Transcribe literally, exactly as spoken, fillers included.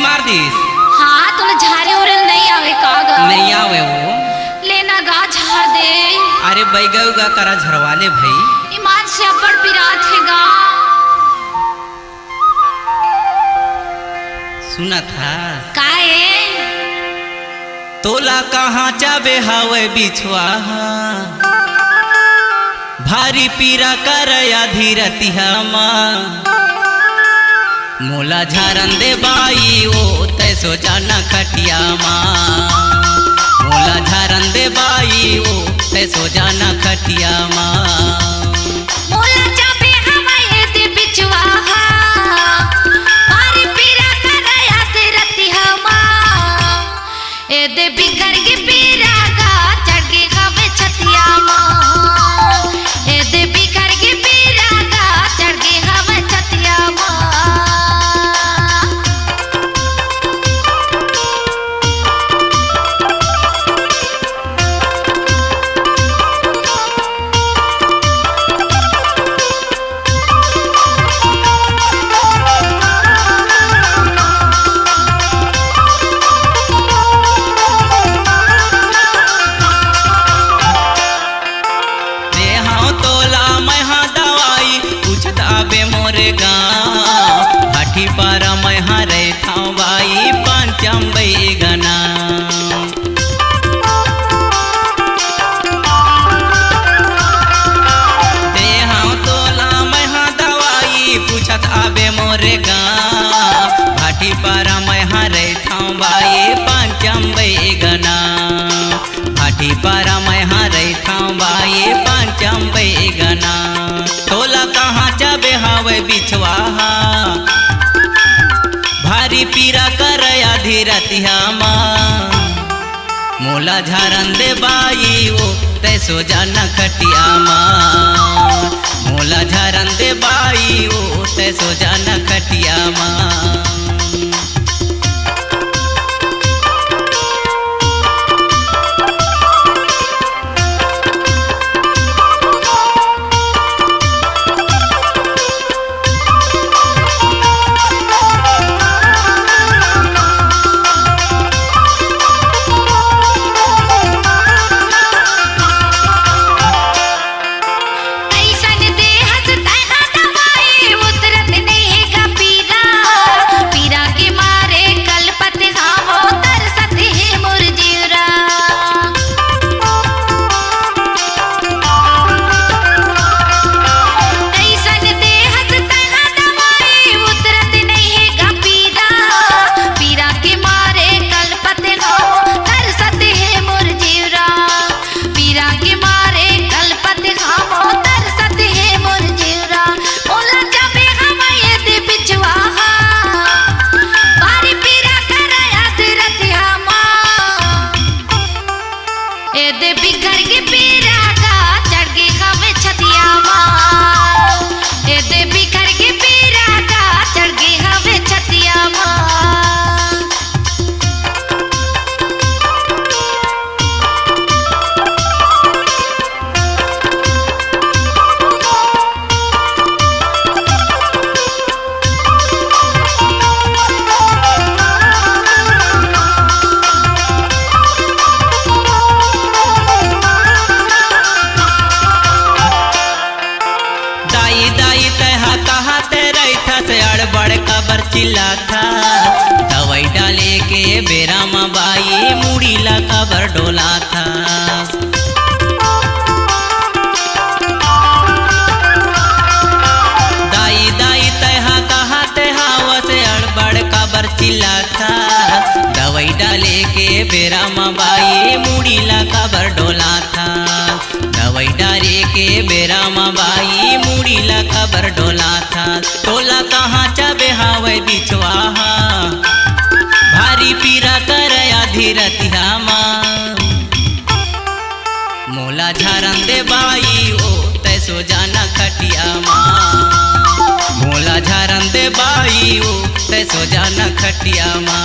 मार दिस। हाँ, तोला झारे उरे ल नइ आवे का गा? नइ आवे वो। ले ना गा, झार दे। अरे, बैगा उगा करा झरवा ले भाई। ईमान से अब्बड़ पिरात हे गा। सुनत हस? का ए? तोला कहाँ चाबे हवय बिछवा, भारी पीरा करय आधी रतिहा मा। मोला झरन दे बाई ओ, तै सो जाना खटिया मा। मोला झरन दे बाई ओ, तै सो जाना खटिया मा। मोला चाबे हवय ए दे बिछवा, भारी पीरा करय आधी रतिहा मा। ए दे बिखर गे पीरा गा, चढ़ गे हवे छतिया मा। ए दे बिखर गे पीरा गा, चढ़ गे हवे छतिया मा। दे हव तोला मैं हा दवाई, पूछत आबे मोरे गाँव। भाटी पारा मैं हा रहिथव बाई, पंचम बैगना। दे हव तोला मैं हा दवाई, पूछत आबे मोरे गाँव। भाटी पारा मैं हा रहिथव बाई, पंचम बैगना। भाटी पारा मैं हा रहिथव बाई, पंचम बैगना। तोला कहाँ चाबे हवय बिछवा, भारी पीरा करय आधी रतिहा मा। मोला झरन दे बाई ओ, तै सो जाना खटिया मा। मोला झरन दे बाई ओ, तै सो जाना खटिया मा। कइसन देहस तैं हा दवाई, उतरत नइ हे गा पीरा। पीरा के मारे कलपत हावों, तरसत हे मोर जीवरा। कइसन देहस तैं हा दवाई, उतरत नइ हे गा पीरा। पीरा के मारे कलपत हावों, तरसत हे मोर जीवरा। पीरा के मारे कलपत हावों, तरसत हे मोर जीवरा। मोला चाबे हवय ए दे बिछवा, भारी पीरा करय आधी रतिहा मा। ए दे बिखर गे पीरा गा, चढ़ गे हवे छतिया मा। ए दे बिखर गे पीरा गा, चढ़ गे हवे छतिया मा। दाई, दाई, तैं हा कहाँ ते रहिथस, अड़बड़ काबर चिल्लाथस? दवाई डाले के बेरा म बाई, मुड़ी ला काबर डोलाथस? दाई, दाई, तैं हा कहाँ ते हावस, अड़बड़ काबर चिल्लाथस? दवाई डाले के बेरा म बाई, मुड़ी ला काबर डोलाथस? दवाई डारे के बेरा म बाई, मुड़ी ला काबर डोलाथस? तोला कहाँ चाबे हवय बिछवा, भारी पीरा करय आधी रतिहा मा। मोला झरन दे बाई ओ, तै सो जाना खटिया मा। मोला झरन दे बाई ओ, तै सो जाना खटिया मा।